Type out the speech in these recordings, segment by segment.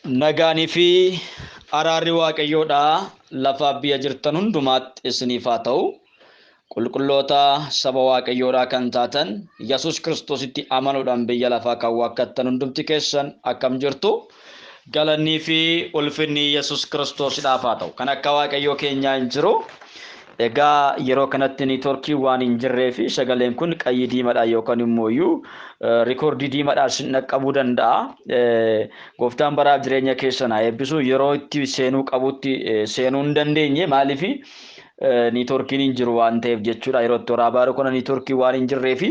Nagaanii fi araarri Waaqayyoodha lafa biyya jirtan hundumaatti isiniif haa ta'u. Qulqulloota saba Waaqayyoodhaa kan taatan Yesuus Kiristoositti amanuudhaan biyya lafaa kan waakkattan hundumti keessan akkam jirtu? Galannii fi ulfinni Yesuus Kiristoosidhaaf haa ta'u. Kan akka Waaqayyoo keenyaa hin jiru. Egaa yeroo kanatti neetworkii waan hin jirree fi sagaleen kun qayyii diimaadha yookaan immoo iyyuu rikoordii diimaadhaan sin dhaqqabuu danda'a. Gooftaan baraaf jireenya keessan haa eebbisu. Yeroo itti seenuu qabutti seenuu hin dandeenye, maaliif neetworkiin hin jiru waan ta'eef jechuudha. Yeroo itti waraabaa jiru kana neetworkii waan hin jirree fi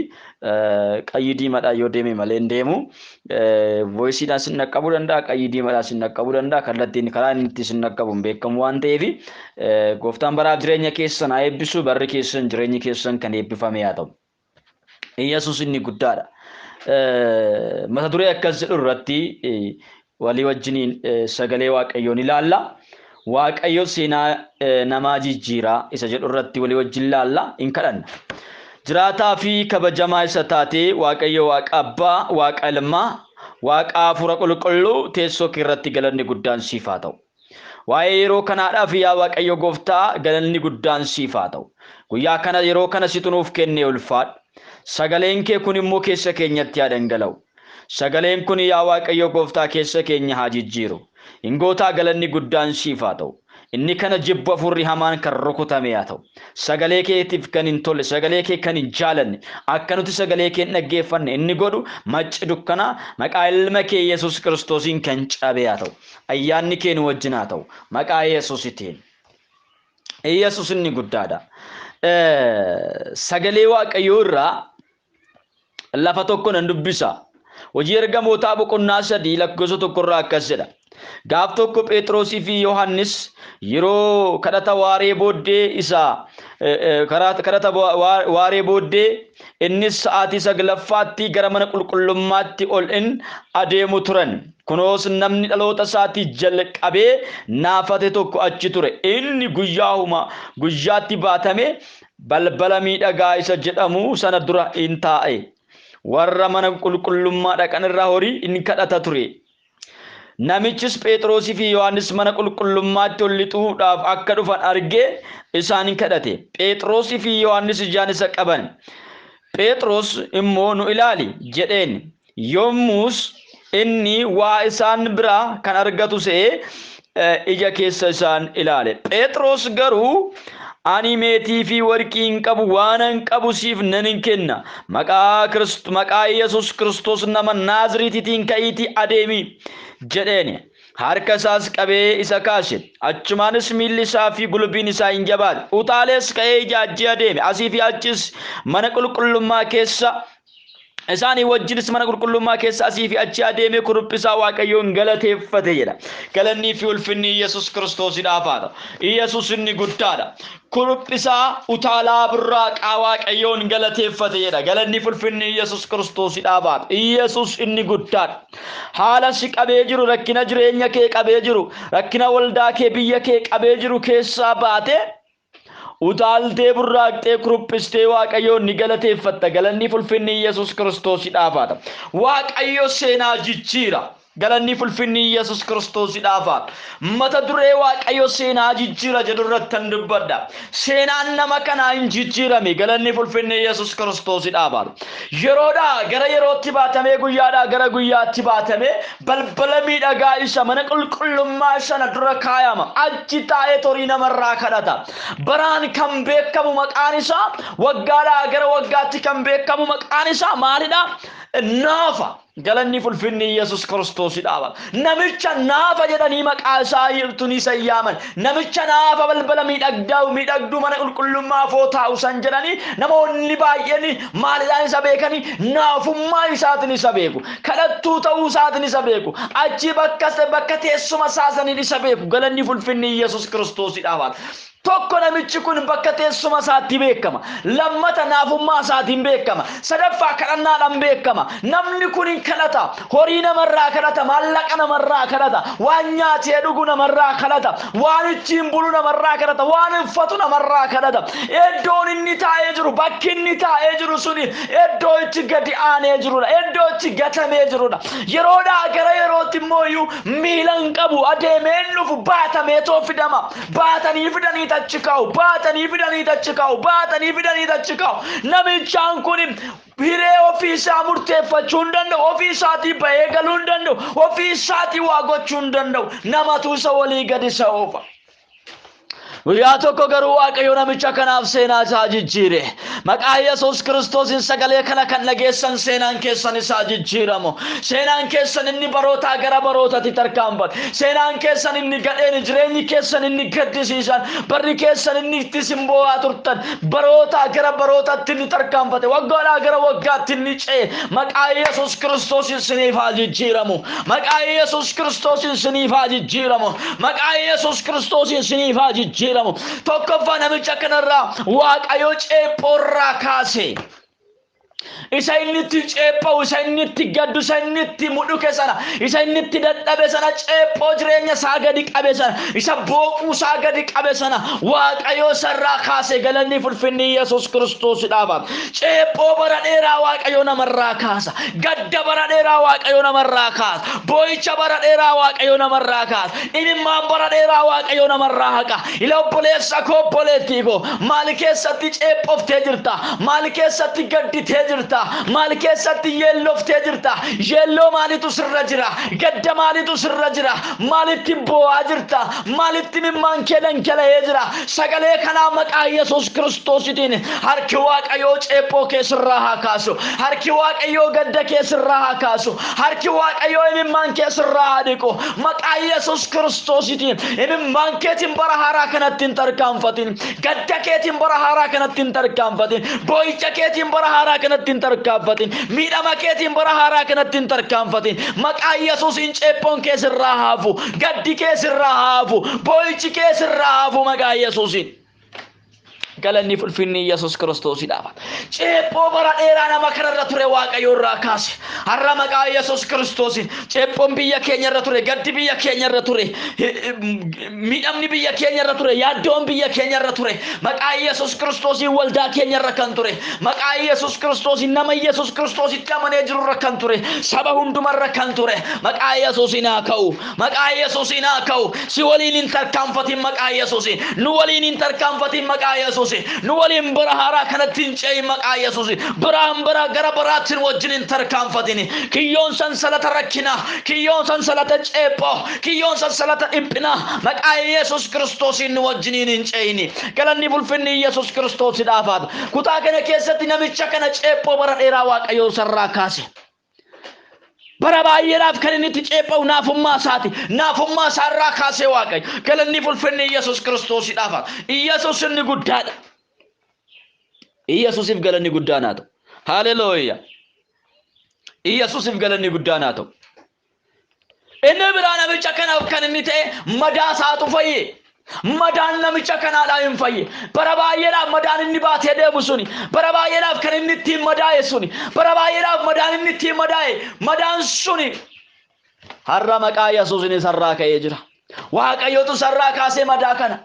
qayyii diimaadhaan yoo deeme malee hin deemu. Voisiidhaan sin dhaqqabuu danda'a, qayyii diimaadhaan sin dhaqqabuu danda'a. Kallattiin karaa inni itti sin dhaqqabu hin beekamu waan ta'eef gooftaan baraaf jireenya keessan haa eebbisu. Barri keessan, jireenyi keessan kan eebbifame haa ta'u. Yesuus inni guddaadha. Mata duree akkas jedhu irratti walii wajjiniin sagalee Waaqayyoon ilaalla. Waaqayyo seenaa namaa jijjiiraa isa jedhu irratti walii wajjin ilaalla, hin kadhanna. Jiraataa fi kabajamaa isa taate Waaqayyo Waaqa Abbaa, Waaqa Ilmaa, Waaqa Hafuura Qulqulluu, teessoo kee irratti galanni guddaan siif haa ta'u. Waa'ee yeroo kanaadhaaf yaa Waaqayyo Gooftaa galanni guddaan siif haa ta'u. Guyyaa kana yeroo kana situ nuuf kennee ulfaadhu. Sagaleen kee kun immoo keessa keenyatti haa dhangala'u. Sagaleen kun yaa Waaqayyo Gooftaa keessa keenya haa jijjiiru. Hingootaa galanni guddaan siif haa ta'u. Inni kana jibbu hafuurri hamaan kan rukutame haa ta'u. Sagalee keetiif kan hin tolle, sagalee kee kan hin jaalanne, akka nuti sagalee kee hin dhaggeeffanne inni godhu macci dukkanaa maqaa ilma kee Yesuus Kiristoosiin kan cabe haa ta'u. Ayyaanni kee nu wajjin haa ta'u. Maqaa Yesuusitiin. Yesuus inni guddaadha. Sagalee Waaqayyoo irraa lafa tokko nan dubbisa. Hojii ergamootaa boqonnaa 3 lakkoofsa 1 irraa akkas jedha. Gaaf tokko Phexrosii fi Yohannis yeroo kadhata waaree booddee isa kadhata waaree booddee innis sa'aatii 9ffaatti gara mana qulqullummaatti ol in adeemu turan. Kunoos namni dhaloota isaatii jalqabee naafate tokko achi ture. Inni guyyaahuma guyyaatti baatame balbala miidhagaa isa jedhamu sana dura in taa'e. Warra mana qulqullummaa dhaqan irraa horii in kadhata ture. Namichis Phexrosii fi Yohannis mana qulqullummaatti ol lixuudhaaf akka dhufan argee isaan kadhate. Phexrosii fi Yohannis ijaan isa qaban. Phexros immoo nu ilaali jedheen. Yommus inni waa isaan biraa kan argatu se'ee ija keessa isaan ilaale. Phexros garuu ani meetii fi warqii hin qabu, waanan qabu siif nan hin kenna. Maqaa Yesuus Kiristoos nama Naaziriitiin ka'iitii adeemi jedheen. Harka isaas qabee isa kaase. Achumaanis miilli isaa fi gulbiin isaa hin jabaate. Utaalees ka'ee ijaajjee adeeme. Asii fi achis mana qulqullummaa keessa isaanii wajjinis mana qulqullummaa keessa asii fi achi adeemee kuruphisaa Waaqayyoon galateeffate jedha. Galannii fi ulfinni Yesuus Kiristoosidhaaf haa ta'u. Yesuus inni guddaadha. Kuruphisaa utaalaa burraaqaa Waaqayyoon galateeffate jedha. Galanni fi ulfinni Yesuus Kiristoosidhaaf haa ta'u. Yesuus inni guddaadha. Haala si qabee jiru, rakkina jireenya kee qabee jiru, rakkina waldaa kee biyya kee qabee jiru keessaa baate utaaltee burraaqxee kuruphistee Waaqayyoon ni galateeffatta. Galanni fi ulfinni Yesuus Kiristoosidhaaf haa ta'u. Waaqayyo seenaa jijjiira. Galanni fi ulfinni Yesuus Kiristoosidhaaf haa ta'u. Mata duree Waaqayyo seenaa jijjiira jedhu irratti kan dubbadha. Seenaan nama kanaa hin jijjiirame. Galanni fi ulfinni Yesuus Kiristoosidhaaf haa ta'u. Yeroodhaa gara yerootti baatamee, guyyaadhaa gara guyyaatti baatamee balbala miidhagaa isa mana qulqullummaa sana dura kaayama. Achi taa'ee horii namarraa kadhata. Baraan kan beekamu maqaan isaa, waggaadhaa gara waggaatti kan beekamu maqaan isaa maalidha? Naafa. Galanni fi ulfinni Yesuus Kiristoosidhaaf. Namicha naafa jedhanii maqaa isaa hirtuun isa yaaman. Namicha naafa balbala miidhagduu mana qulqullummaa foo taa'u san jedhanii namoonni baay'een maalidhaan isa beekanii? Naafummaa isaatiin isa beeku. Kadhattuu ta'uu isaatiin isa beeku. Achi bakka teessuma isaa saniin isa beeku. Galanni fi ulfinni Yesuus Kiristoosidhaaf. Tokko namichi kun bakka teessuma isaatti beekama. Lammata naafummaa isaatiin beekama. Sadaffaa kadhannaadhaan beekama. Namni kun hin kadhata. Horii namarraa kadhata. Maallaqa namarraa kadhata. Waan nyaatee dhugu namarraa kadhata. Waan ittiin bulu namarraa kadhata. Waan uffatu namarraa kadhata. Iddoon inni taa'ee jiru, bakki inni taa'ee jiru suni iddoo itti gadi aanee jirudha. Iddoo itti gatamee jirudha. Yeroodhaa gara yerootti irratti immoo iyyuu miila hin qabu, adeemee hin dhufu, baatamee too fidama. Baatanii fidanii achi kaa'u, baatanii fidanii achi kaa'u, baatanii fidanii achi kaa'u. Namichaan kun hiree ofii isaa murteeffachuu hin danda'u, ofii isaatii bahee galuu hin danda'u, ofii isaatii waa gochuu hin danda'u. Namatu isa walii gadi isa oofa. Guyyaa tokko garuu Waaqayyo namicha kanaaf seenaa isaa jijjiire. Maqaa Yesuus Kiristoosiin sagalee kana kan dhageessan seenaan keessan isaa jijjiiramu. Seenaan keessan inni barootaa gara barootatti tarkaanfatu. Seenaan keessan inni gadheen, jireenyi keessan inni gaddisiisan, barri keessan inni itti simboo'aa turtan, barootaa gara barootatti inni tarkaanfate, waggaadhaa gara waggaatti inni ce'e. Maqaa Yesuus Kiristoosiin siniif haa jijjiiramu. Maqaa Yesuus Kiristoosiin siniif haa jijjiiramu. Maqaa Yesuus Kiristoosiin siniif haa jijjiiramu. Tokkoffaa namicha kanarraa Waaqayyo ceephoorraa kaase. Isa inni itti ceepha'u, isa inni itti gaddu, isa inni itti mudhuke sana, isa inni itti dadhabe sana, ceephoo jireenya isaa gadi qabe sana, isa booquu isaa gadi qabe sana Waaqayyo isarraa kaase. Galanni fulfinni Yesuus Kiristoos dhaaba. Ceephoo bara dheeraa Waaqayyo namarraa kaasa. Gadda bara dheeraa Waaqayyo namarraa kaasa. Boo'icha bara dheeraa Waaqayyo namarraa kaasa. Imimmaan bara dheeraa Waaqayyo namarraa haqa. Ila obboleessa koo, obboleettii koo, maal keessatti ceephoftee jirta? Maal keessatti gadditee jirta? Maal keessatti yeelloftee jirta? Yeelloo maalitu sirra jira? Gadda maalitu sirra jira? Maalitti boo'aa jirta? Maalitti imimmaan kee dhangala'ee jira? Sagalee kanaa maqaa Yesuus Kiristoositiin harki Waaqayyoo ceephoo kee sirraa haa kaasu. Harki Waaqayyoo gadda kee sirraa haa kaasu. Harki Waaqayyoo imimmaan kee sirraa haa dhiqu. Maqaa Yesuus Kiristoositiin imimmaan keetiin bara haaraa kanatti hin tarkaanfatin. Gadda keetiin bara haaraa kanatti hin tarkaanfatin. Boo'icha keetiin bara haaraa kanatti hin tarkaanfatin. Miidhama keetiin bara haaraa kanatti hin tarkaanfatin. Maqaa Yesuusiin ceephoon kee sirraa haa hafu. Gaddi kee sirraa haa hafu. Boo'ichi kee sirraa haa hafu maqaa Yesuusiin. Galanni fulfinni Yesuus Kiristoosidhaaf. Ceephoo bara dheeraa nama kanarra ture Waaqayyo irraa kaase. Har'a maqaa Yesuus Kiristoosiin ceephoon biyya keenya irra ture, gaddi biyya keenya irra ture, miidhamni biyya keenya irra ture, yaaddoon biyya keenya irra ture, maqaa Yesuus Kiristoosiin waldaa keenya irra kan ture, maqaa Yesuus Kiristoosiin nama Yesuus Kiristoositti amanee jiru irra kan ture, saba hundumarra kan ture, maqaa Yesuusiin haa ka'u. Maqaa Yesuusiin haa ka'u. Si waliin hin tarkaanfatin maqaa Yesuusiin. Nu waliin hin tarkaanfatin maqaa Yesuusiin. Nu waliin bara haaraa kanatti hin ce'in maqaa Yesuusiin. Biraan bara gara baraatti nu wajjin hin tarkaanfatin. Kiyyoon sansalata rakkinaa, kiyyoon sansalata ceephoo, kiyyoon sansalata dhiphinaa maqaa Yesuus Kiristoosiin nu wajjiniin hin ce'ini. Galanni fulfinni Yesuus Kiristoosidhaaf haa ta'u. Kutaa kana keessatti namicha kana ceephoo bara dheeraa Waaqayyoo sarraa kaase. Bara baay'eedhaaf kan inni itti ceepha'u naafummaa isaati. Naafummaa isaarraa kaasee Waaqayyo. Galanni fulfinni Yesuus Kiristoosidhaaf haa ta'u. Yesuus inni guddaadha. Yesuusiif galanni guddaan haa ta'u. Haleluuyaa. Yesuusiif galanni guddaan haa ta'u. Inni biraa namicha kanaaf kan inni ta'e madaa isaatu fayye. Madaan namicha kanaadhaa hin fayye. Bara baay'eedhaaf madaan inni baatee deemu suni, bara baay'eedhaaf kan inni ittiin madaa'e suni, bara baay'eedhaaf madaan inni ittiin madaa'e, madaan suni har'a maqaa Yesuusiin isarraa ka'ee jira. Waaqayyotu isarraa kaasee madaa kana.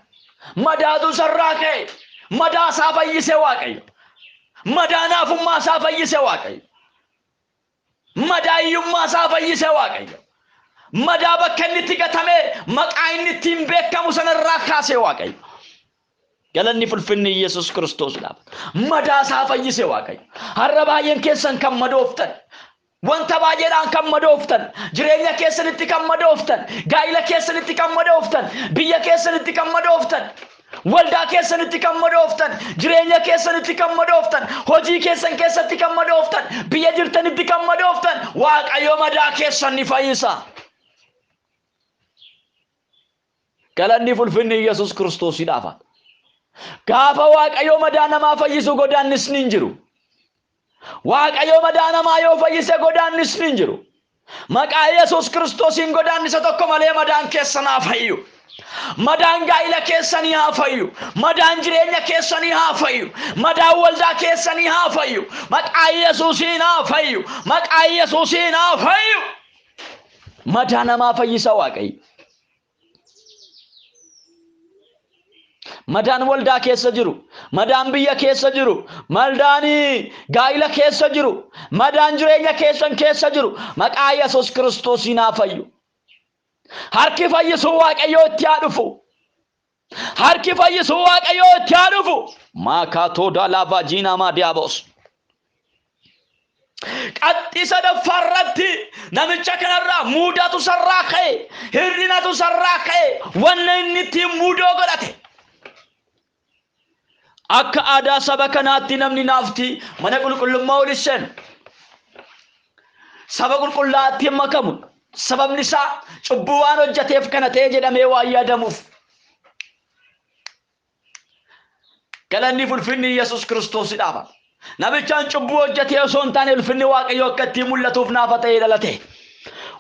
Madaatu isarraa ka'e. Madaa isaa fayyise Waaqayyo. Madaa naafummaa isaa fayyise Waaqayyo. Madaa hiyyummaa isaa fayyise Waaqayyo. Madaa bakka inni itti gatame maqaa inni ittiin beekamu sanarraa kaasee Waaqayyo. Galanni fulfinni Yesuus Kiristoosidhaaf. Madaa isaa fayyise Waaqayyo. Har'a baay'een keessan kan madooftan, wanta baay'eedhaan kan madooftan, jireenya keessanitti kan madooftan, gaa'ila keessanitti kan madooftan, biyya keessanitti kan madooftan, waldaa keessanitti kan madooftan, jireenya keessanitti kan madooftan, hojii keessan keessatti kan madooftan, biyya jirtanitti kan madooftan, Waaqayyo madaa keessan ni fayyisa. Galanni fulfinni Yesuus Kiristoosidhaaf. Gaafa Waaqayyo madaa namaa fayyisu godaannisni hin jiru. Waaqayyo madaa namaa yoo fayyise godaannisni hin jiru. Maqaa Yesuus Kiristoosiin godaannisa tokko malee madaan keessan haa fayyu. Madaan gaa'ila keessanii haa fayyu. Madaan jireenya keessanii haa fayyu. Madaan waldaa keessanii haa fayyu. Maqaa Yesuusiin haa fayyu. Maqaa Yesuusiin haa fayyu. Madaa namaa fayyisa Waaqayyo. Madaan waldaa keessa jiru, madaan biyya keessa jiru, madaan gaa'ila keessa jiru, madaan jireenya keessan keessa jiru, maqaa Yesuus Kiristoosiin haa fayyu. Harki fayyisuu Waaqayyoo itti haa dhufu. Harki fayyisuu Waaqayyoo itti haa dhufu. Maakaatoo daalaavaa jiinaamaa diyaabos. Qaxxii sadaffaarratti namicha kanarraa muudatu sarraa ka'e, hir'inatu sarraa ka'e, wanna inni ittiin muudoo godhate. Akka aadaa saba kanaatti namni naafti mana qulqullummaa ol hin seenu. Saba qulqullaa'aatti hin makamu. Sababni isaa cubbuu waan hojjeteef kana ta'e jedhamee waan yaadamuuf. Galanni fi ulfinni Yesuus Kiristoosidhaaf. Namichaan cubbuu hojjetee osoo hin taane ulfinni Waaqayyoo akka ittiin mul'atuuf naafa ta'ee dhalate.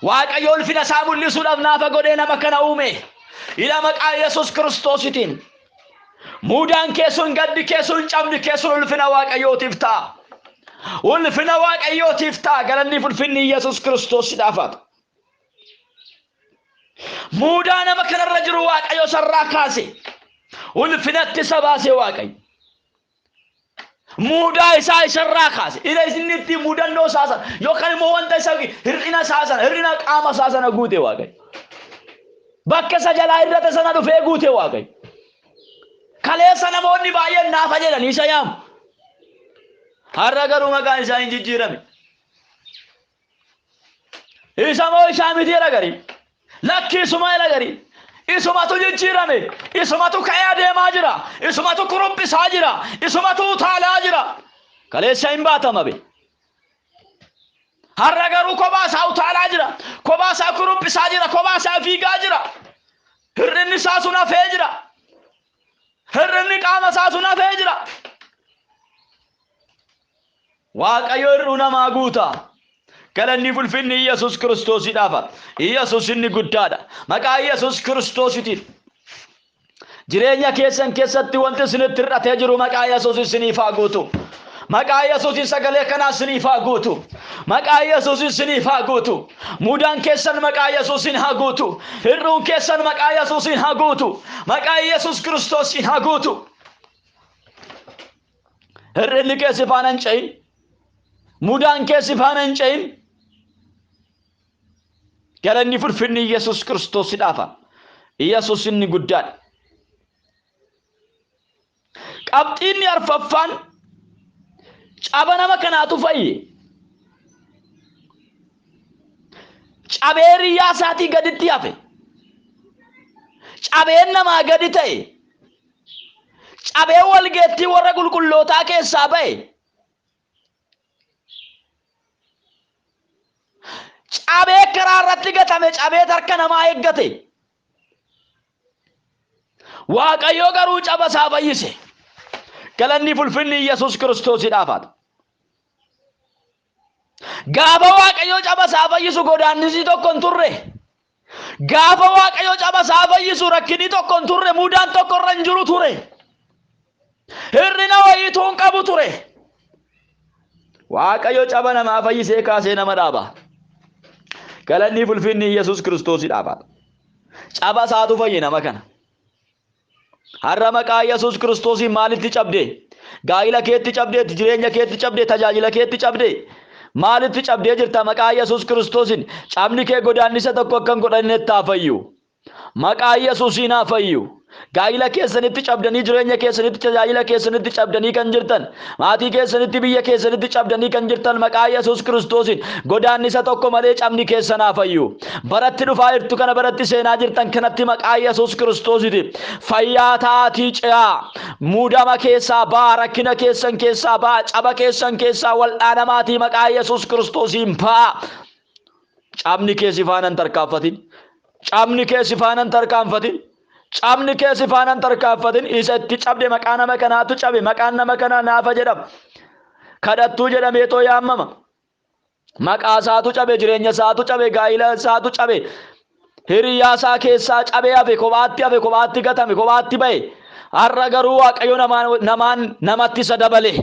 Waaqayyo ulfina isaa mul'isuudhaaf naafa godhee nama kana uume. Ila maqaa Yesuus Kiristoositiin. Muudaan kee sun, gaddi kee sun, cabni kee sun ulfina Waaqayyootiif ta'a. Ulfina Waaqayyootiif ta'a. Galanni fi ulfinni Yesuus Kiristoosidhaaf haa ta'u. Muudaa nama kanarra jiru Waaqayyo sarraa kaase. Ulfinatti isa baase Waaqayyo. Muudaa isaa isarraa kaase. Ila inni ittiin muudannoo isaa sana yookaan immoo wanta isa hir'ina isaa sana hir'ina qaama isaa sana guute Waaqayyo. Bakka isa jalaa hir'ate sana dhufee guute Waaqayyo. Kaleessa namoonni baay'een naafa jedhanii isa yaamu. Har'a garuu maqaan isaa hin jijjiirame. Isa moo isaa miti jedha garii. Lakki isuma jedha garii. Isumatu jijjiirame. Isumatu ka'ee adeemaa jira. Isumatu kuruphisaa jira. Isumatu utaalaa jira. Kaleessa hin baatama be. Har'a garuu kophaa isaa utaalaa jira. Kophaa isaa kuruphisaa jira. Kophaa isaa fiigaa jira. Hir'inni isaa sun hafee jira. Hir'inni qaama isaa sun hafee jira. Waaqayyo hir'uu namaa guuta. Galanni ulfinni Yesuus Kiristoosiidhaaf. Yesuus inni guddaadha. Maqaa Yesuus Kiristoositiin. Jireenya keessan keessatti wanti isinitti hir'atee jiru maqaa Yesuus isiniif haa guutu. Maqaa Yesuusiin sagalee kanaa isiniif haa guutu. Maqaa Yesuusiin isiniif haa guutu. Muudaan keessan maqaa Yesuusiin haa guutu. Hir'uun keessan maqaa Yesuusiin haa guutu. Maqaa Yesuus Kiristoosiin haa guutu. Hir'inni kee si faana hin ce'in. Mudaan kee si faana hin ce'in. Galanni fulfinni Yesuus Kiristoos si dhaafa. Yesuus inni guddaadha. Qabxiinni arfaffaan caba nama kanaatu fayye. Cabee hiriyyaa isaatii gaditti hafe. Cabeen namaa gadi ta'e. Cabee walgeettii warra qulqullootaa keessaa ba'e. Cabee karaa irratti gatame, cabee harka namaa eeggate. Waaqayyo garuu caba isaa fayyise. Galanni fulfinni Yesuus Kiristoosiidhaaf haa ta'u. Gaafa Waaqayyo caba isaa fayyisu godaannisi tokko hin turre. Gaafa Waaqayyo caba isaa fayyisu rakkinni tokko hin turre, mudaan tokko irra hin jiru ture. Hir'ina wayiituu hin qabu ture. Waaqayyo caba namaa fayyisee kaasee nama dhaaba. Galanni fulfinni Yesuus Kiristoosiidhaaf haa ta'u. Caba isaatu fayye nama kana. Har'a maqaa Yesuus Kiristoosiin maalitti cabde? Gaa'ila keetti cabdee, jireenya keetti cabdee, tajaajila keetti cabdee? Maalitti cabdee jirta maqaa Yesuus Kiristoosiin? Cabni kee godaannisa tokko akka hin godhannetti haa fayyu. Maqaa Yesuusiin haa fayyu. Gaa'ila keessanitti cabdanii, jireenya keessanitti, tajaajila keessanitti cabdanii kan jirtan, maatii keessanitti, biyya keessanitti cabdanii kan jirtan maqaa Yesuus Kiristoosiin godaannisa tokko malee cabni keessan haa fayyu. Baratti dhufaa jirtu kana baratti seenaa jirtan kanatti maqaa Yesuus Kiristoositi. Fayyaa ta'aatii ce'aa. Muudama keessaa ba'aa, rakkina keessan keessaa ba'aa, caba keessan keessaa wal'aanamaatii maqaa Yesuus Kiristoosiin ba'aa. Cabni kee si faana hin tarkaanfatin. Cabni kee si faana hin tarkaanfatin. Cabni kee si faana hin tarkaanfatin. Isa itti cabde maqaa nama kanaatu cabe. Maqaan nama kanaa naafa jedhama. Kadhattuu jedhameetoo yaamama. Maqaa isaatu cabe, jireenya isaatu cabe, gaa'ila isaatu cabe. Hiriyaa isaa keessaa cabee hafe, kophaatti hafe, kophaatti gatame, kophaatti ba'e. Har'a garuu Waaqayyo namaan namatti isa dabale.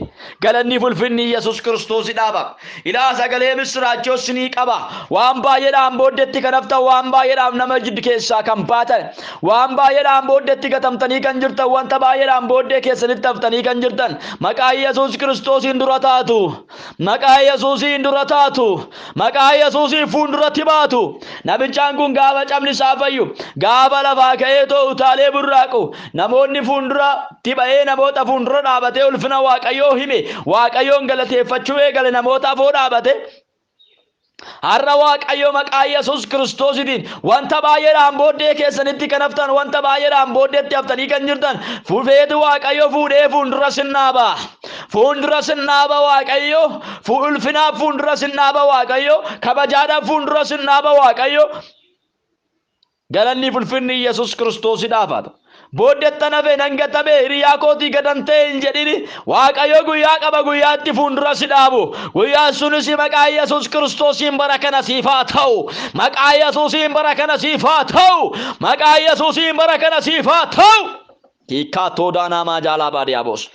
Galanni ulfinni Yesuus Kiristoos dhaaba. Ilaa sagalee misiraachoo sinii qaba. Waan baay'eedhaan booddeetti kan haftan, waan baay'eedhaan nama jiddu keessaa kan baatan, waan baay'eedhaan booddeetti gatamtanii kan jirtan, wanta baay'eedhaan booddee keessanitti haftanii kan jirtan, maqaa Yesuus Kiristoosiin dura taatu. Maqaa Yesuusiin dura taatu. Maqaa Yesuusiin fuulduratti baatu. Namichaan kun gaafa cabni isaa fayyu, gaafa lafaa ka'ee too utaalee burraaqu, namoonni fuulduratti ba'ee namoota fuuldura dhaabatee ulfina Waaqayyoo hime, Waaqayyoon galateeffachuu eegale namoota afoo dhaabate. Har'a Waaqayyo maqaa Yesuus Kiristoositiin wanta baay'eedhaan booddee keessanitti kan haftan, wanta baay'eedhaan booddeetti haftanii kan jirtan, fuufeetu Waaqayyo fuudhee fuuldura sinnaaba. Fuuldura sinnaaba Waaqayyo, ulfinaaf fuuldura sinnaaba Waaqayyo, kabajaadhaaf fuuldura sinnaaba Waaqayyo. Galanni ulfinni Yesuus Kiristoosidhaaf haa ta'u. Booddeettan hafe nan gatame hiriyaa kootii gadan ta'e hin jedhini. Waaqayyo guyyaa qaba, guyyaatti fuuldura si dhaabu. Guyyaan sunis maqaa Yesuus Kiristoosiin bara kana siif haa ta'u. Maqaa Yesuusiin bara kana siif haa ta'u. Maqaa Yesuusiin bara kana siif haa ta'u. Hiikkaa toodaa namaa jaalaa baadiyyaa boos.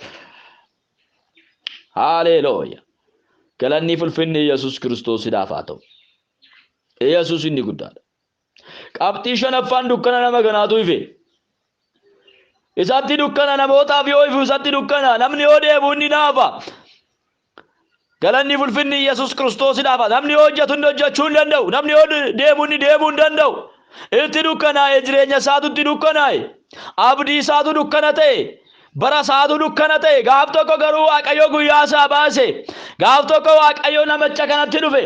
Haleluuyaa. Galanni ulfinni Yesuus Kiristoosiidhaaf haa ta'u. Yesuus inni guddaadha. Qabxii shanaffaan dukkana nama kanaatu ife. Isatti dukkana namootaaf yoo ifu isatti dukkana. Namni yoo deemu inni naafa. Galanni ulfinni Yesuus Kiristoosidhaaf. Namni yoo hojjetu inni hojjechuu hin danda'u. Namni yoo deemu inni deemuu hin danda'u. Itti dukkanaa'e, jireenya isaatu itti dukkanaa'e. Abdii isaatu dukkana ta'e. Bara isaatu dukkana ta'e. Gaaf tokko garuu Waaqayyo guyyaa isaa baase. Gaaf tokko Waaqayyo namicha kanatti dhufe.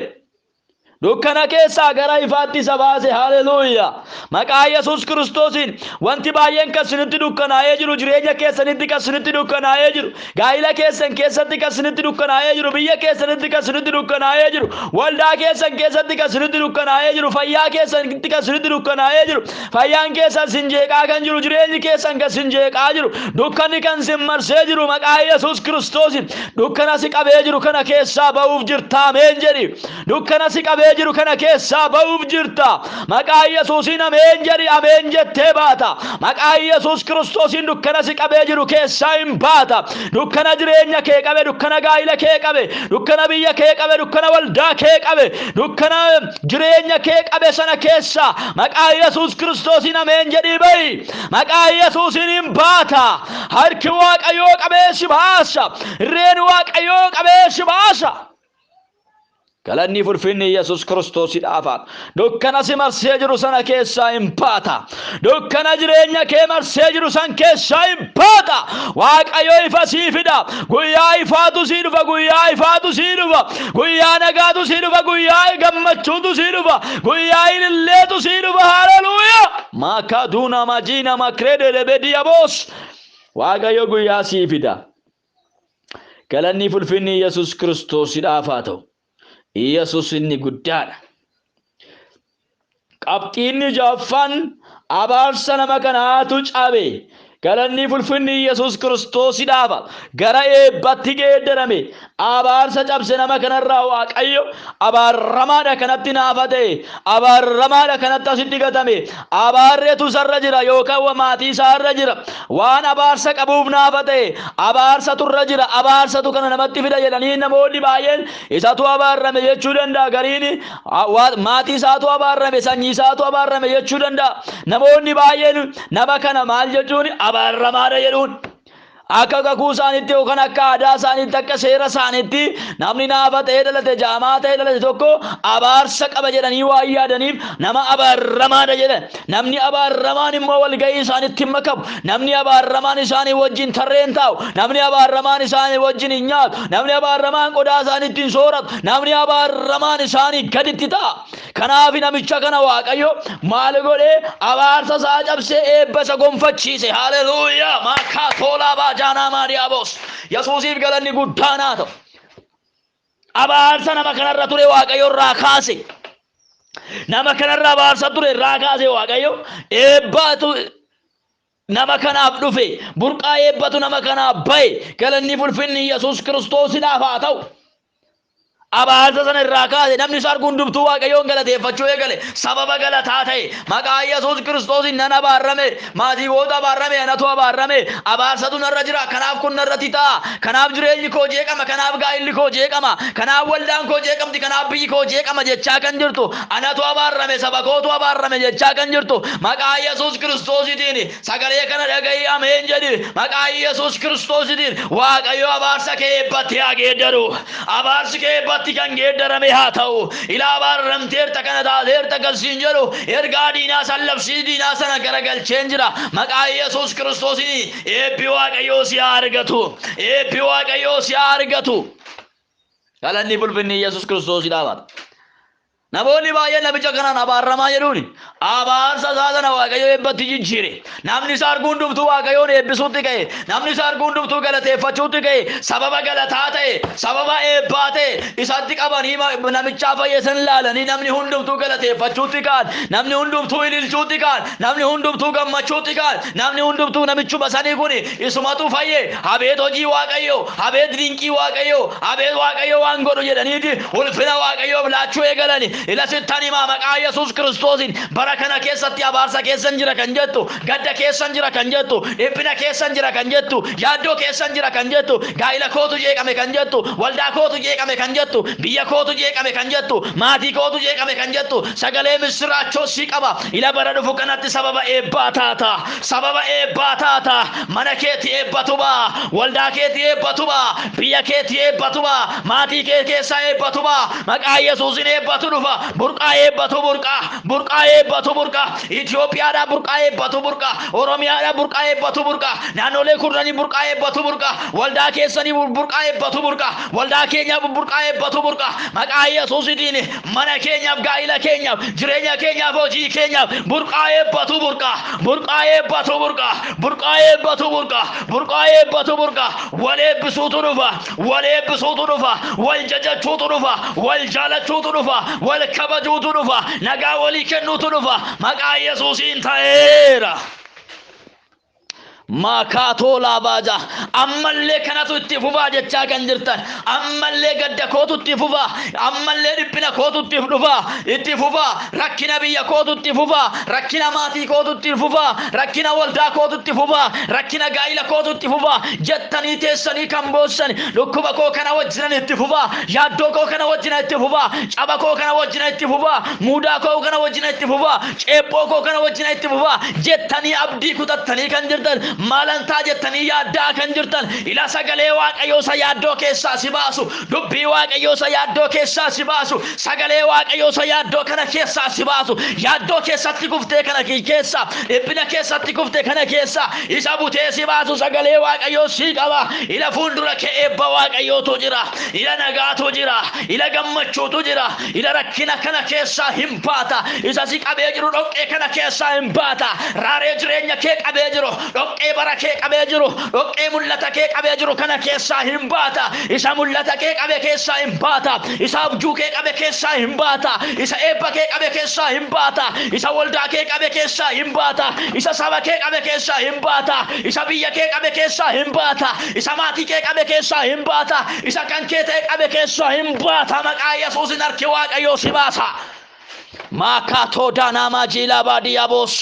Dukkana keessaa gara ifaatti isa baase. Haleluuyaa. Maqaa Yesuus Kiristoosiin wanti baay'een kan isinitti dukkanaa'ee jiru, jireenya keessanitti kan isinitti dukkanaa'ee jiru, gaa'ila keessan keessatti kan isinitti dukkanaa'ee jiru, biyya keessanitti kan isinitti dukkanaa'ee jiru, waldaa keessan keessatti kan isinitti dukkanaa'ee jiru, fayyaa keessanitti kan isinitti dukkanaa'ee jiru, fayyaan keessan isin jeeqaa kan jiru, jireenyi keessan kan isin jeeqaa jiru, dukkanni kan isin marsee jiru, maqaa Yesuus Kiristoosiin dukkana si qabee jiru kana keessaa ba'uuf jirta. Ameen jedhi. Dukkana si qabee jiru kana keessaa ba'uuf jirta. Maqaa Yesuusiin ameen jedhi. Ameen jettee baata. Maqaa Yesuus Kiristoosiin dukkana si qabee jiru keessaa hin baata. Dukkana jireenya kee qabe, dukkana gaa'ila kee qabe, dukkana biyya kee qabe, dukkana waldaa kee qabe, dukkana jireenya kee qabe sana keessaa maqaa Yesuus Kiristoosiin ameen jedhii ba'i. Maqaa Yesuusiin hin baata. Harki Waaqayyoo qabee si baasa. Irreen Waaqayyoo qabee si baasa. Galanni ulfinni Yesuus Kiristoosidhaaf haa ta'u. Dukkana si marsee jiru sana keessaa hin baata. Dukkana jireenya kee marsee jiru san keessaa hin baata. Waaqayyo ifa sii fida. Guyyaa ifaatu sii dhufa. Guyyaa ifaatu sii dhufa. Guyyaa nagaatu sii dhufa. Guyyaa gammachuutu sii dhufa. Guyyaa ililleetu sii dhufa. Haleluuyaa. Maakaduuna majiina makreede lebediyaboos. Waaqayyo guyyaa sii fida. Galanni ulfinni Yesuus Kiristoosidhaaf haa ta'u. Yesuus inni guddaadha. Qabxiinni ja'affaan abaarsa nama kanaatu cabe. Galanni ulfinni Yesuus Kiristoosidhaaf gara eebbatti geeddarame. Abaarsa cabse nama kanarraa Waaqayyo abaaramaadha kanatti naafa ta'e, abaaramaadha kanatti asitti gatame, abaarreetu isarra jira yookaan maatii isaarra jira. Waan abaarsa qabuuf naafa ta'e, abaarsatu irra jira, abaarsatu kana namatti fida jedhanii namoonni baay'een isatu abaarame jechuu danda'a. Gariin maatii isaatu abaarame, sanyii isaatu abaarame jechuu danda'a. Namoonni baay'een nama kana maal jechuun abaaramaadha jedhuun. Akka kakuu isaaniitti yookaan akka aadaa isaaniitti, akka seera isaaniitti namni naafa ta'ee dhalate, jaamaa ta'ee dhalate tokko abaarsa qaba jedhanii waan yaadaniif nama abaaramaadha jedhan. Namni abaaramaan immoo walga'ii isaaniitti hin makamu. Namni abaaramaan isaanii wajjin tarreen taa'u. Namni abaaramaan isaanii wajjin hin nyaatu. Namni abaaramaan qodaa isaaniitti hin sooratu. Namni abaaramaan isaanii gaditti ta'a. Kanaaf namicha kana Waaqayyo maal godhee abaarsa isaa cabsee eebba isa gonfachiise. Haleluuyaa. Maakaa toolaa baajaanaa maadiyaabos. Yesuusiif galanni guddaan haa ta'u. Abaarsa nama kanarra ture Waaqayyo irraa kaase. Nama kanarra abaarsa ture irraa kaase Waaqayyo. Eebbaatu nama kanaaf dhufe. Burqaa eebbatu nama kanaaf bahe. Galanni ulfinni Yesuus Kiristoosidhaaf haa ta'u. Abaarsa sana irraa kaase namni isa arguu hundumtuu Waaqayyoon galateeffachuu eegale. Sababa galataa ta'e. Maqaa Yesuus Kiristoosiin nan abaarame. Maatii kootu abaarame, anatu abaarame. Abaarsatu narra jira, kanaaf kun narratti ta'a. Kanaaf jireenyi koo jeeqama, kanaaf gaa'illi koo jeeqama. Kanaaf waldaan koo jeeqamti, kanaaf biyyi koo jeeqama jechaa kan jirtu. Anatu abaarame, saba kootu abaarame jechaa kan jirtu. Maqaa Yesuus Kiristoosiitiin sagalee kana dhaga'i, ameen jedhi. Maqaa Yesuus Kiristoosiitiin Waaqayyo abaarsa kee eebbatti haa geeddaru. Abaarsi kee eebbatti kan geeddarame haa ta'u. Ilaa abaarramteerta kana taateerta kan siin jedhu ergaa diinaa san labsii diinaa sana garagalcheen jira. Maqaa Yesuus Kiristoosiin eebbi Waaqayyoo si haa argatu. Eebbi Waaqayyoo si haa argatu. Galanni ulfinni Yesuus Kiristoosii dhaabata. Namoonni baay'een namicha kanaan abaaramaa jedhuuni. Abaarsa isaa sana Waaqayyo eebbatti jijjiire. Namni isa arguu hundumtuu Waaqayyoon eebbisuutti ka'e. Namni isa arguu hundumtuu galateeffachuutti ka'e. Sababa galataa ta'e, sababa eebbaa ta'e, isatti qabanii namichaa fayyisan ilaalanii namni hundumtuu galateeffachuutti ka'an. Namni hundumtuu ililchuutti ka'an. Namni hundumtuu gammachuutti ka'an. Namni hundumtuu namichuma sanii kun isumatu fayye. Abeet hojii Waaqayyo, abeet dinqii Waaqayyo, abeet Waaqayyo waan godhu jedhaniiti ulfina Waaqayyoof laachuu eegalani. Ila sittan himaa maqaa Yesuus Kiristoosiin bara kana keessatti abaarsa keessan jira kan jettu, gadda keessan jira kan jettu, dhiphina keessan jira kan jettu, yaaddoo keessan jira kan jettu, gaa'ila kootu jeeqame kan jettu, waldaa kootu jeeqame kan jettu, biyya kootu jeeqame kan jettu, maatii kootu jeeqame kan jettu, sagalee misiraachoo si qaba. Ila bara dhufu kanatti sababa eebbaa taata, sababa eebbaa taata. Mana keetti eebbatu ba'a, waldaa keetti eebbatu ba'a, biyya keetti eebbatu ba'a, maatii kee keessaa eebbatu ba'a. Maqaa Yesuusiin eebbatu dhufa. Burqaa eebbatu burqaa, burqaa eebbatu burqaa. Itoophiyaadhaa burqaa eebbatu burqaa, Oromiyaadhaa burqaa eebbatu burqaa, naannolee kurnanii burqaa eebbatu burqaa, waldaa keessanii burqaa eebbatu burqaa, waldaa keenyaaf burqaa eebbatu burqaa. Maqaa Yesuusiitiin mana keenyaaf, gaa'ila keenyaaf, jireenya keenyaaf, hojii keenyaaf burqaa eebbatu burqaa, burqaa eebbatu burqaa, burqaa eebbatu burqaa, burqaa eebbatu burqaa. Wal eebbisuutu dhufa, wal eebbisuutu dhufa, wal jajachuutu dhufa, wal jaalachuutu dhufa, wal kabajuutu dhufa, nagaa walii kennuutu dhufa. Maqaa Yesuusiin ta'eera. Maakaatoo laabaaja ammallee kanatu itti fufaa jechaa kan jirtan, ammallee gadda kootu itti fufaa, ammallee dhiphina kootu itti dhufaa, itti fufaa, rakkina biyya kootu itti fufaa, rakkina maatii kootu itti fufaa, rakkina waldaa kootu itti fufaa, rakkina gaa'ila kootu itti fufaa jettanii teessanii kan boossan, dhukkuba koo kana wajjinan itti fufaa, yaaddoo koo kana wajjina itti fufaa, caba koo kana wajjina itti fufaa, muudaa koo kana wajjina itti fufaa, ceephoo koo kana wajjina itti fufaa jettanii abdii kutattanii kan jirtan, maalantaa jettanii yaaddaa kan jirtan, ila sagalee Waaqayyoo isa yaaddoo keessaa si baasu, dubbii Waaqayyoo isa yaaddoo keessaa si baasu, sagalee Waaqayyoo isa yaaddoo kana keessaa si baasu, yaaddoo keessatti kuftee kana keessaa, dhiphina keessatti kuftee kana keessaa isa butee si baasu sagalee Waaqayyoo si qaba. Ila fuuldura kee eebba Waaqayyootu jira, ila nagaatu jira, ila gammachuutu jira, ila rakkina kana keessaa hin baata, isa si qabee jiru dhoqqee kana keessaa hin baata, raaree jireenya kee qabee jiru, dhoqqee bara kee qabee jiru, dhoqqee mul'ata kee qabee jiru kana keessaa hin baata, isa mul'ata kee qabe keessaa hin baata, isa abjuu kee qabe keessaa hin baata, isa eebba kee qabe keessaa hin baata, isa waldaa kee qabe keessaa hin baata, isa saba kee qabe keessaa hin baata, isa biyya kee qabe keessaa hin baata, isa maatii kee qabe keessaa hin baata, isa kan kee ta'e qabe keessaa hin baata. Maqaa Yesuusin harki Waaqayyoo si baasa. Maakaatoo daanaamaa jiilaa baadiyyaa boos.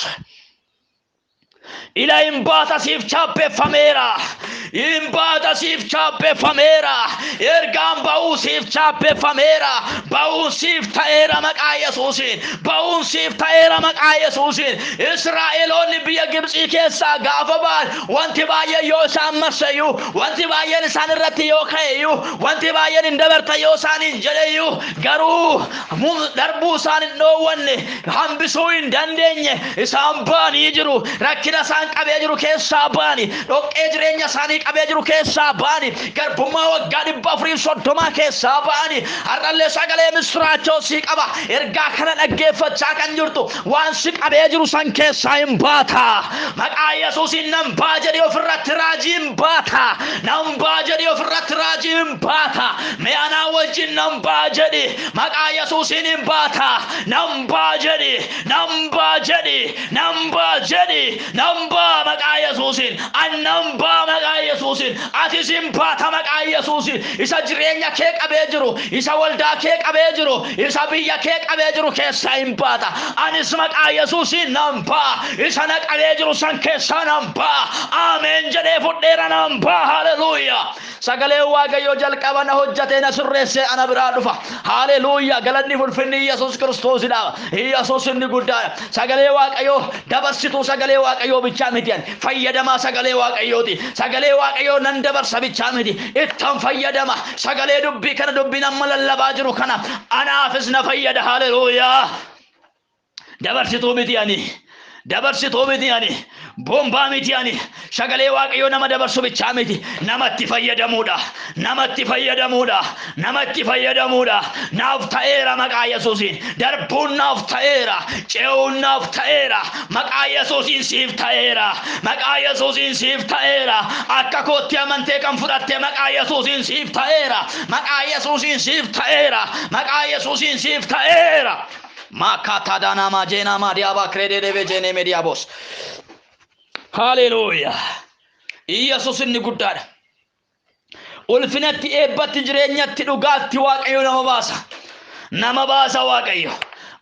Ila hin baata siif chaappeffameera. Hin baata siif chaappeffameera. Ergaan ba'uu siif chaappeffameera. Ba'uun siif ta'eera maqaa Yesuusiin. Ba'uun siif ta'eera maqaa Yesuusiin. Israa'eloonni biyya Gibxii keessaa gaafa ba'an wanti baay'een yoo isaan marseyyuu, wanti baay'een isaan irratti yoo ka'eyyuu, wanti baay'een hin dabarta yoo isaaniin jedheyyuu, garuu darbuu isaan hin dhoowwanne, hambisuu hin dandeenye. Isaan ba'anii jiru. Rakkina isaan qabee jiru keessaa ba'ani, dhoqqee jireenya isaanii qabee jiru keessaa ba'ani, garbummaa waggaa 430 keessaa ba'ani. Har'allee sagalee misiraachoo si qaba. Ergaa kana dhaggeeffachaa kan jirtu waan si qabee jiru san keessaa hin baata. Maqaa Yesuusiin nan ba'a jedhii ofirratti raajii hin baata. Nan ba'a jedhii ofirratti raajii hin baata. Mee anaa wajjin nan ba'a jedhi. Maqaa Yesuusiin hin baata. Nan ba'a jedhi, nan ba'a jedhi, nan ba'a jedhi, nan ba'a maqaa Yesuusiin. An nan ba'a maqaa Yesuusiin. Yesuusiin. Atis hin baata maqaa Yesuusiin. Isa jireenya kee qabee jiru, isa waldaa kee qabee jiru, isa biyya kee qabee jiru keessaa hin baata. Anis maqaa Yesuusiin nan ba'a. Isa na qabee jiru san keessaa nan ba'a. Ameen jedhee fudheera, nan ba'a. Haleluuyaa. Sagaleen Waaqayyoo jalqaba na hojjatee na sirreessee ana biraa dhufa. Haleluuyaa. Galanni ulfinni Yesuus Kiristoosidha. Yesuus inni guddaadha. Sagalee Waaqayyoo dabarsituu sagalee Waaqayyoo bichaa miti ani. Fayyadamaa sagalee Waaqayyooti. Sagalee Waaqayyoo nan dabarsa bichaa miti. Ittan fayyadama. Sagalee dubbii kana, dubbiin amma lallabaa jiru kana anaafis na fayyada. Haleluuyaa. Dabarsituu miti ani. Dabarsituu miti ani. Bombaa miti ani. Sagalee Waaqayyoo nama dabarsu bichaa miti. Namatti fayyadamuudha. Namatti fayyadamuudha. Namatti fayyadamuudha. Naaf ta'eera maqaa Yesuusiin. Darbuun naaf ta'eera. Ce'uun naaf ta'eera. Maqaa Yesuusiin siif ta'eera. Maqaa Yesuusiin siif ta'eera. Akka kootti amantee kan fudhatte maqaa Yesuusiin siif ta'eera. Maqaa Yesuusiin siif ta'eera. Maqaa Yesuusiin siif ta'eera. Makata dana majena madiaba krede jene mediabos. Haleluuyaa. Yesuus inni guddaadha. Ulfinatti, eebbatti, jireenyatti, dhugaatti Waaqayyo nama baasa. Nama baasa Waaqayyo.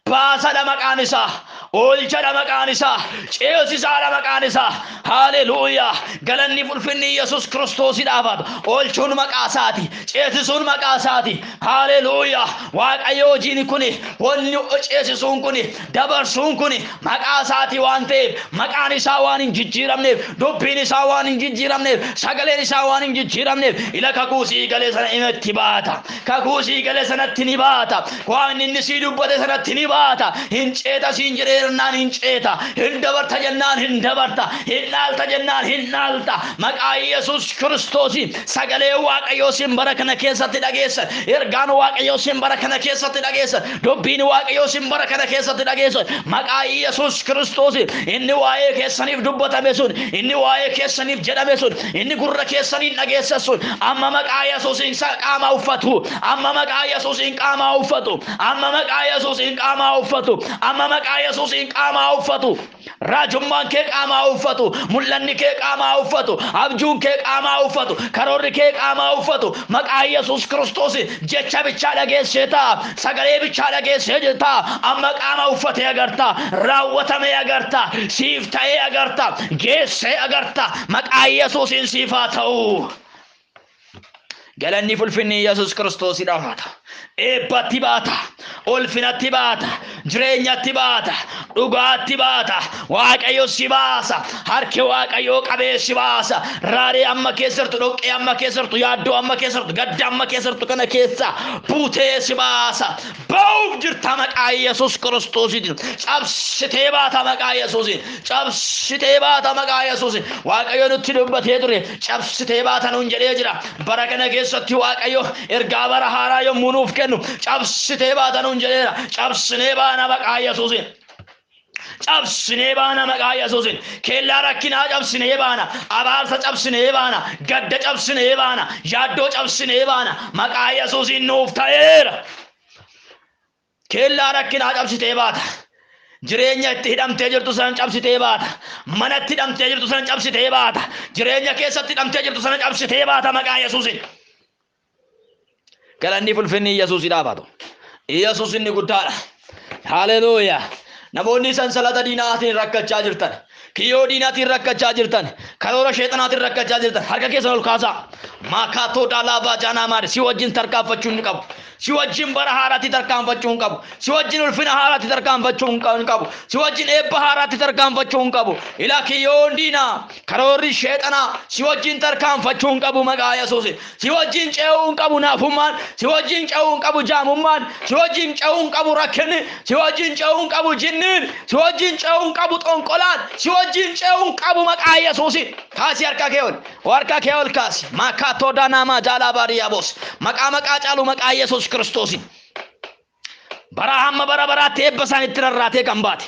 Baasadha maqaan isaa. Oolchadha maqaan isaa. Ceesisaadha maqaan isaa. Haleluuyaa. Galanni ulfinni Yesuus Kiristoosidhaaf haa ta'u. Oolchuun maqaa isaati. Ceesisuun maqaa isaati. Haleluuyaa. Waaqayyo hojiin kuni, wanni ceesisuun kuni, dabarsuun kuni maqaa isaati waan ta'eef, maqaan isaa waan hin jijjiiramneef, dubbiin isaa waan hin jijjiiramneef, sagaleen isaa waan hin jijjiiramneef, ila kakuu sii galee sana itti baata. Kakuu sii galee sanatti ni baata. Waan inni sii dubbate sanatti ni baata. Hin ceeta siin jedhee jennaan hin ceeta. Hin dabarta jennaan hin dabarta. Hin dhaalta jennaan hin dhaalta. Maqaa Yesuus Kiristoosiin sagalee Waaqayyoo siin bara kana keessatti dhageessan. Ergaan Waaqayyoo siin bara kana keessatti dhageessan. Dubbiin Waaqayyoo siin bara kana keessatti dhageessan. Maqaa Yesuus Kiristoosiin inni waa'ee keessaniif dubbatame sun, inni waa'ee keessaniif jedhame sun, inni gurra keessaniin dhageessan sun amma maqaa Yesuusiin qaama uffatu. Amma maqaa Yesuusiin qaama uffatu. Amma maqaa Yesuusiin qaama uffatu. Amma maqaa Yesuusiin qaama uffatu. Raajummaan kee qaama uffatu. Mul'anni kee qaama uffatu. Abjuun kee qaama uffatu. Karoorri kee qaama uffatu. Maqaa Yesuus Kiristoos jecha bichaa dhageessee ta'a. Sagalee bichaa dhageessee jirta. Amma qaama uffatee agarta. Raawwatamee agarta. Siif ta'ee agarta. Geessee agarta. Maqaa Yesuusiin siif haa ta'u. Galanni ulfinni Yesuus Kiristoosidhaaf haa ta'u. Eebbatti baata. Ulfinatti baata. Jireenyatti baata. Dhugaatti baata. Waaqayyo si baasa. Harki Waaqayyoo qabee si baasa. Raaree amma keessa jirtu, dhoqqee amma keessa jirtu, yaaddoo amma keessa jirtu, gadda amma keessa jirtu kana keessa buutee si baasa. Ba'uuf jirta maqaa Yesuus Kiristoosiitiin. Cabsitee baata maqaa Yesuusiin. Cabsitee baata maqaa Yesuusiin. Waaqayyo nutti dubbatee ture. Cabsitee baata nuun jedhee jira. Bara kana keessatti Waaqayyo ergaa bara haaraa yommuu nuuf kennu cabsitee baata nuun jedheera. Cabsinee baana maqaa Yesuusiin. Cabsinee baana maqaa Yesuusiin. Kellaa rakkinaa cabsinee baana. Abaarsa cabsinee baana. Gadda cabsinee baana. Yaaddoo cabsinee baana. Maqaa Yesuusiin nuuf ta'eera. Kellaa rakkinaa cabsitee baata. Jireenya itti hidhamtee jirtu sana cabsitee baata. Manatti hidhamtee jirtu sana cabsitee baata. Jireenya keessatti hidhamtee jirtu sana cabsitee baata maqaa Yesuusiin. Galanni ulfinni Yesuusidhaaf haa ta'u. Yesuus inni guddaadha. Haleluuyaa. Namoonni sansalata diinaatiin rakkachaa jirtan, kiyyoo diinaatiin rakkachaa jirtan, karoora sheexanaatiin rakkachaa jirtan, harka keessan ol kaasaa. Maakaatoo daalaabaa jaanaa maali? Si wajjin tarkaanfachuu hin qabu. Si wajjin bara haaraatti tarkaanfachuu hin qabu. Si wajjin ulfina haaraatti tarkaanfachuu hin qabu. Si wajjin eebba haaraatti tarkaanfachuu hin qabu. Ilaa, kiyyoon diinaa, karoorri sheexanaa si wajjin tarkaanfachuu hin qabu maqaa Yesuusin. Si wajjin ce'uu hin qabu naafummaan, si wajjin ce'uu hin qabu jaamummaan, si wajjin ce'uu hin qabu rakkinni, si wajjin ce'uu hin qabu jinniin, si wajjin ce'uu hin qabu xonqolaan, si wajjin ce'uu hin qabu maqaa Yesuusin. Kaasi harka kee ol, harka kee ol kaasi. Maakaatoo daanaamaa jaalaa baadiyyaa boos. Maqaa maqaa caalu maqaa Yesuus Kiristoosin. Bara hamma bara baraatti eebba isaaniitti rarraatee kan baate.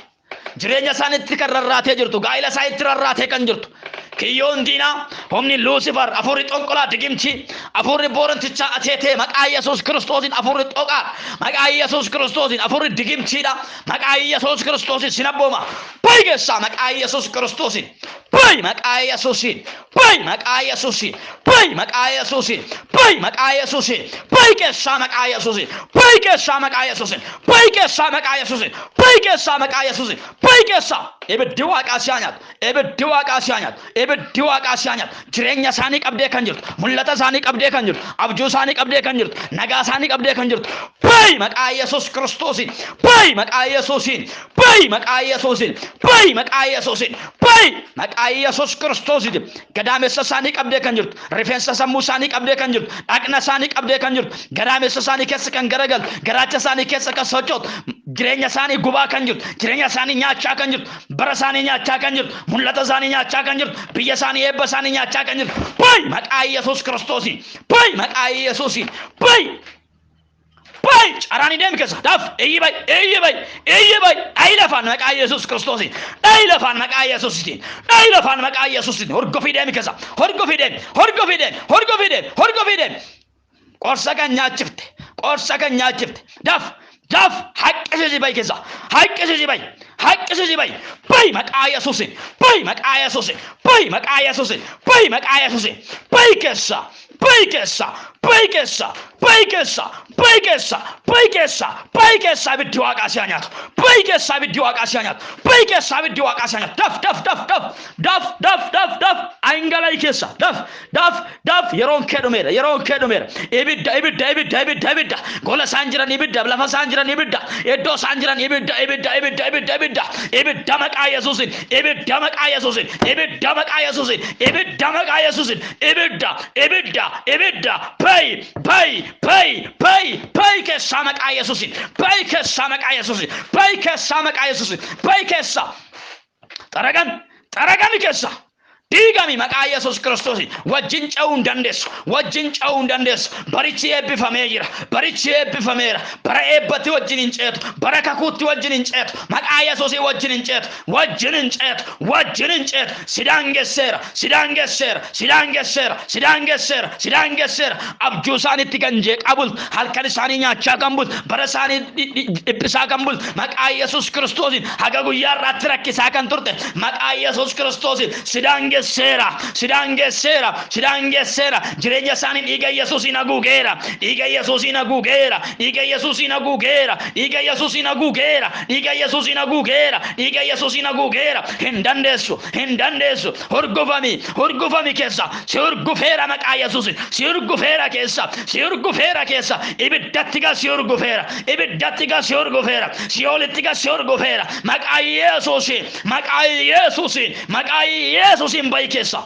Jireenya isaaniitti kan rarraatee jirtu, gaa'ila isaaniitti rarraatee kan jirtu. Kiyyoon diinaa, Humni Luusifar, afuurri xonqolaa digimtii, afuurri boorantichaa ateetee maqaa Yesuus Kiristoosiin afuurri xoqaa, maqaa Yesuus Kiristoosiin afuurri digimtiidha, maqaa Yesuus Kiristoosiin sin abbooma. Bayi keessaa maqaa Yesuus Kiristoosiin. Bayi maqaa Yesuusiin. Bayi maqaa Yesuusiin. Bayi maqaa Yesuusiin. Bayi maqaa Yesuusiin. Bayi keessaa maqaa Yesuusiin. Bayi keessaa maqaa Yesuusiin. Bayi keessaa maqaa Yesuusiin. Bayi keessaa maqaa Yesuusiin. Bayi keessaa. Ibiddi waaqaa si haa nyaatu. Ibiddi waaqaa si haa nyaatu. Ibiddi waaqaa si haa nyaatu. Jireenya isaanii qabdee kan jirtu, mul'ata isaanii qabdee kan jirtu, abjuu isaanii qabdee kan jirtu, nagaa isaanii qabdee kan jirtu. Bayi maqaa Yesuus Kiristoosiin. Bayi maqaa Yesuusiin. Bayi maqaa Yesuusiin. Bayi maqaa Yesuusiin. Bayi maqaa Yesuus Kiristoosiin. Gadaamessa isaanii qabdee kan jirtu, rifeensa sammuu isaanii qabdee kan jirtu, dhaqna isaanii qabdee kan jirtu, gadaamessa isaanii keessa kan garagaltu, garaacha isaanii keessa kan sochootu, jireenya isaanii gubaa kan jirtu, jireenya isaanii nyaachaa kan jirtu, bara isaanii nyaachaa kan jirtu, mul'ata isaanii nyaachaa kan jirtu, biyya isaanii eebba isaanii nyaachaa kan jirtu. Bayi maqaa Yesuus Kiristoosiin. Bayi maqaa Yesuusiin. Bayi. Bayi caraan deemi keessa daf iyyi bayi iyyi bayi iyyi bayi dhayi lafaan maqaa Yesuus Kiristoosiin dhayi lafaan maqaa Yesuusitiin dhayi lafaan maqaa Yesuusitiin horgofii deemi keessa horgofii deemi horgofii deemi horgofii deemi horgofii deemi qorsa kan nyaachifte qorsa kan nyaachifte daf daf haqqisiisi bayi keessa haqqisiisi bayi haqqisiisi bayi bayi maqaa Yesuusiin bayi maqaa Yesuusiin bayi maqaa Yesuusiin bayi maqaa Yesuusiin bayi keessa bayi keessa bayi keessa bayi keessa bayi keessa bayi keessa bayi keessa ibiddi waaqaa si haa nyaatu bayi keessa ibiddi waaqaa si haa nyaatu bayi keessa ibiddi waaqaa si haa nyaatu daf daf daf daf daf daf daf daf angalai keessa daf daf daf yeroon kee dhumeera yeroon kee dhumeera ibidda ibidda ibidda ibidda ibidda gola isaan jiran ibidda lafa isaan jiran ibidda iddoo isaan jiran ibidda ibidda ibidda ibidda ibidda ibidda maqaa Yesuusiin ibidda maqaa Yesuusiin ibidda maqaa Yesuusiin ibidda maqaa Yesuusiin ibidda ibidda ibidda bayi bayi bayi bayi bayi keessaa maqaa Yesuusiin bayi keessaa maqaa Yesuusiin bayi keessaa maqaa Yesuusiin bayi keessaa xaragami xaragami keessa diigami maqaa Yesuus Kiristoosiin wajjin ce'uu hin dandeessu wajjin ce'uu hin dandeessu barichi eebbifamee jira barichi eebbifameera bara eebbatti wajjin hin ceetu bara kakuutti wajjin hin ceetu maqaa Yesuusii wajjin hin ceetu wajjin hin ceetu wajjin hin ceetu si daangesseera si daangesseera si daangesseera si daangesseera si daangesseera abjuu isaaniitti kan jeeqaa bultu halkan isaanii nyaachaa kan bultu bara isaanii dhiphisaa kan bultu maqaa Yesuus Kiristoosiin haga guyyaa irraatti rakkisaa kan turte maqaa Yesuus Kiristoosiin si daangesseera si daangesseera si daangesseera jireenya isaanii dhiiga Yesuusiin haguugeera dhiiga Yesuusiin haguugeera dhiiga Yesuusiin haguugeera dhiiga Yesuusiin haguugeera dhiiga Yesuusiin haguugeera dhiiga Yesuusiin haguugeera hin dandeessu hin dandeessu hurgufami hurgufami keessa si hurgufeera maqaa Yesuusiin si hurgufeera keessa si hurgufeera keessa ibiddatti gas si hurgufeera ibiddatti gas si hurgufeera si'oolitti gas si hurgufeera maqaa Yesuusiin maqaa Yesuusiin maqaa Yesuusiin bayi keessa.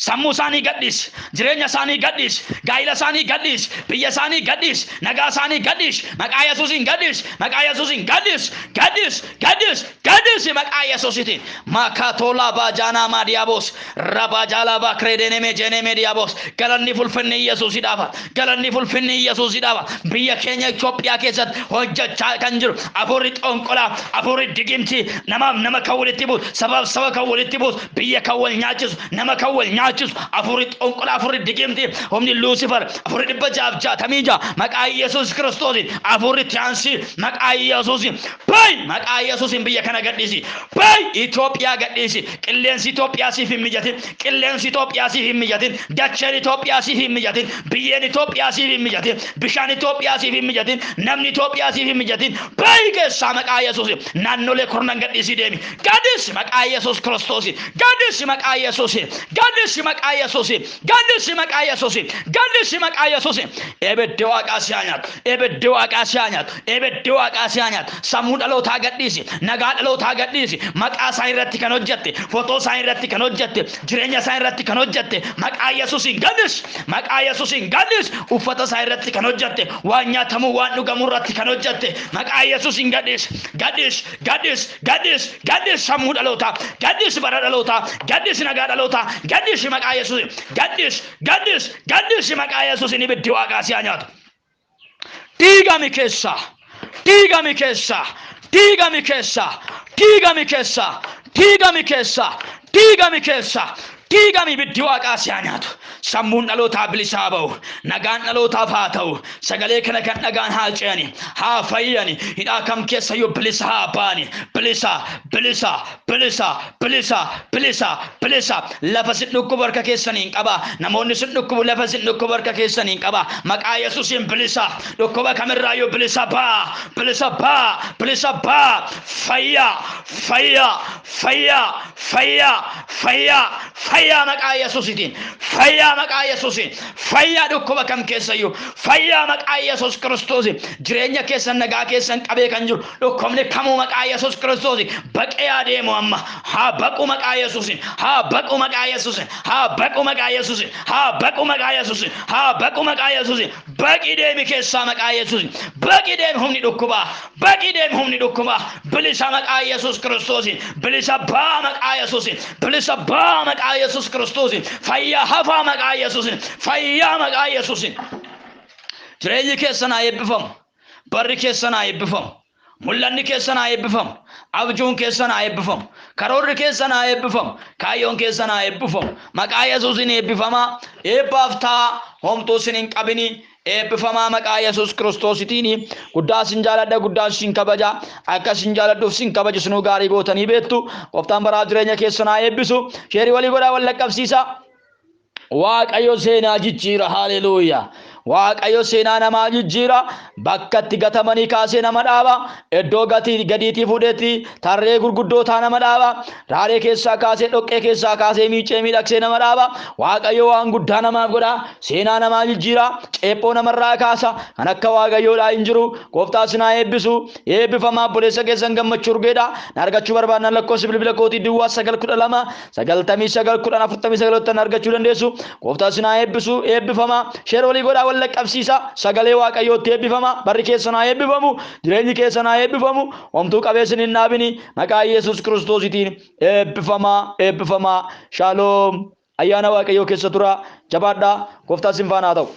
Sammuu isaanii gadhiisi, jireenya isaanii gadhiisi, gaa'ila isaanii gadhiisi, biyya isaanii gadhiisi, nagaa isaanii gadhiisi, maqaa Yesuusiin gadhiisi, maqaa Yesuusiin gadhiisi, gadhiisi, gadhiisi, gadhiisi maqaa Yesuusiitiin. Makatola bajaanaa maadiyaabos, rabajaalaa bakreedeneme jeneme diyaabos. Galanni fulfinni Yesuusii dhaafa, galanni fulfinni Yesuusii dhaafa. Biyya keenya Itoophiyaa keessatti hojjechaa kan jiru afuurri xonqolaa, afuurri digimtii, namaaf nama kan walitti buusu, sabaaf saba kan walitti buusu, biyya kan wal nyaachisu, nama kan wal nyaachisu, afuurri xonqolaa, afuurri digimtii, humni Luusifar, afuurri 666 maqaa Yesuus Kiristoosiin, afuurri tiyaansii maqaa Yesuusiin, bayi maqaa Yesuusiin biyya kana gadhiisi, bayi Itoophiyaa gadhiisi, qilleensi Itoophiyaa siif hin mijatin, qilleensi Itoophiyaa siif hin mijatin, dacheen Itoophiyaa siif hin mijatin, biyyeen Itoophiyaa siif hin mijatin, bishaan Itoophiyaa siif hin mijatin, namni Itoophiyaa siif hin mijatin, bayi keessaa maqaa Yesuusiin, naannolee kurnan gadhiisii deemi, gadhiisi maqaa Yesuus Kiristoosiin, gadhiisi maqaa Yesuusiin, gadhiisi maqaa Yesuusiin, gadhiisi maqaa Yesuusiin, gadhiisi maqaa Yesuusiin. Ibiddi waaqaa si haa nyaatu, ibiddi waaqaa si haa nyaatu, ibiddi waaqaa si haa nyaatu. Sammuu dhalootaa gadhiisi, nagaa dhalootaa gadhiisi, maqaa isaa irratti kan hojjette, footoo isaa irratti kan hojjette, jireenya isaa irratti kan hojjette, maqaa Yesuusiin gadhiisi, maqaa Yesuusiin gadhiisi, uffata isaa irratti kan hojjette, waan nyaatamuu waan dhugamuu irratti kan hojjette, maqaa Yesuusiin gadhiisi, gadhiisi, gadhiisi, gadhiisi, gadhiisi sammuu dhalootaa, gadhiisi bara dhalootaa, gadhiisi nagaa dhalootaa, gadhiisi maqaa Yesuusiin, gadhiisi, gadhiisi, gadhiisi maqaa Yesuusiin ibiddi waaqaa si haa nyaatu. Diigami keessaa, diigami keessaa, diigami keessaa, diigami keessaa, diigami keessaa, diigami keessaa, Diigami, ibiddi waaqaa si haa nyaatu. Sammuun dhalootaa bilisaa ba'u. Nagaan dhalootaaf haa ta'u. Sagalee kana kan dhagaan haa ce'ani, haa fayyani. Hidhaa kam keessayyuu bilisa haa ba'ani. Bilisa, bilisa, bilisa, bilisa, bilisa, bilisa. Lafa sin dhukkubu harka keessaniin qaba. Namoonni sin dhukkubu, lafa sin dhukkubu harka keessaniin qaba. Maqaa Yesuusiin bilisa. Dhukkuba kamirraayyuu bilisa ba'a. Bilisa ba'a. Bilisa ba'a. Fayyaa, fayyaa, fayyaa, fayyaa, fayyaa, fayyaa maqaa Yesuusitiin. Fayyaa maqaa Yesuusiin. Fayyaa dhukkuba kam keessayyuu. Fayyaa maqaa Yesuus Kiristoos. Jireenya keessan, nagaa keessan qabee kan jiru dhukkubni kamuu maqaa Yesuus Kiristoos baqee adeemu amma. Haa baqu maqaa Yesuusiin. Haa baqu maqaa Yesuusiin. Haa baqu maqaa Yesuusiin. Haa baqu maqaa Yesuusiin. Haa baqu maqaa Yesuusiin. Baqii deemi keessaa maqaa Yesuusiin. Baqii deemi humni dhukkubaa. Baqii deemi humni dhukkubaa. Bilisa maqaa Yesuus Kiristoosiin. Bilisa baa maqaa Yesuusiin. Bilisa baa maqaa Yesuus Kiristoosiin. Fayyaa hafaa maqaa Yesuusiin. Fayyaa maqaa Yesuusiin. Jireenyi keessan haa eebbifamu. Barri keessan haa eebbifamu. Mul'anni keessan haa eebbifamu. Abjuun keessan haa eebbifamu. Karoorri keessan haa eebbifamu. Kaayyoon keessan haa eebbifamu. Maqaa Yesuusiin eebbifamaa. Eebbaaf ta'a. Homtuu isin hin qabini. Eebbifamaa maqaa Yesuus Kiristoositiin. Guddaa sin jaaladha, guddaa sin kabaja. Akka sin jaaladhuuf sin kabaju sinuu gaarii gootanii beektu. Gooftaan baraa jireenya keessan haa eebbisu. Sheerii walii godhaa, wal dhaqqabsiisa. Waaqayyo seenaa jijjiira. Haleluuyaa. Waaqayyo seenaa namaa jijjiira. Bakka itti gatamanii kaasee nama dhaaba. Iddoo gatii gadiitii fuudheetti tarree gurguddootaa nama dhaaba. Raaree keessaa kaasee, dhoqqee keessaa kaasee, miicee miidhagsee nama dhaaba. Waaqayyo waan guddaa namaaf godha. Seenaa namaa jijjiira. Ceephoo namarraa kaasa. Kan akka Waaqayyoodhaa hin jiru. Gooftaa sinaa eebbisu. Eebbifamaa. Obboleessa keessan Gammachuu Urgeedha. Na argachuu barbaadnan lakkoofsi bilbila kootii 0912 99 10 49 argachuu dandeessu. Gooftaa sinaa eebbisu. Eebbifamaa. Share walii godhaa, wal dhaqqabsiisa. Sagalee Waaqayyootti eebbifama. Barri keessan haa eebbifamu. Jireenyi keessan haa eebbifamu. Homtuu qabeessin hin dhaabini. Maqaa Yesuus Kiristoositiin eebbifamaa, eebbifamaa. Shaaloom. Ayyaana Waaqayyoo keessa tura. Jabaadhaa. Gooftaa sin faana haa ta'u.